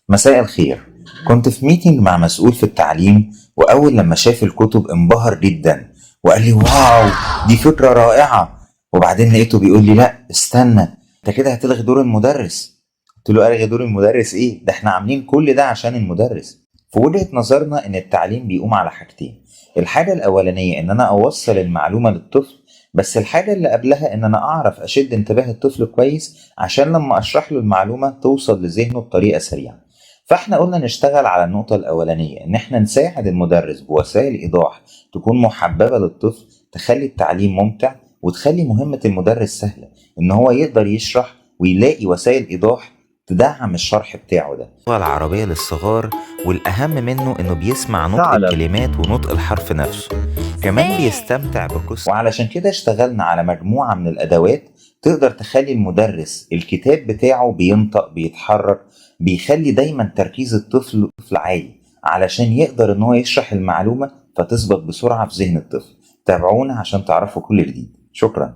مساء الخير. كنت في meeting مع مسؤول في التعليم، وأول لما شاف الكتب انبهر جدا وقال لي: wow، دي فكرة رائعة. وبعدين لقيته بيقول لي: لا استنى، انت كده هتلغي دور المدرس. قلت له: ألغي دور المدرس ايه؟ ده احنا عاملين كل ده عشان المدرس. في وجهة نظرنا ان التعليم بيقوم على حاجتين: الحاجة الأولانية ان انا اوصل المعلومة للطفل، بس الحاجة اللي قبلها ان انا اعرف اشد انتباه الطفل كويس عشان لما اشرح له المعلومة توصل لذهنه بطريقة سريعة. فاحنا قلنا نشتغل على النقطة الأولانية، إن احنا نساعد المدرس بوسائل إيضاح تكون محببة للطفل، تخلي التعليم ممتع وتخلي مهمة المدرس سهلة، إن هو يقدر يشرح ويلاقي وسائل إيضاح تدعم الشرح بتاعه ده. اللغة العربية للصغار، والأهم منه إنه بيسمع نطق ثعلب. الكلمات ونطق الحرف نفسه كمان، بيستمتع بقصة. وعلشان كده اشتغلنا على مجموعة من الأدوات تقدر تخلي المدرس الكتاب بتاعه بينطق، بيتحرك، بيخلي دايما تركيز الطفل عالي علشان يقدر ان هو يشرح المعلومة فتثبت بسرعة في ذهن الطفل. تابعونا عشان تعرفوا كل جديد. شكرا.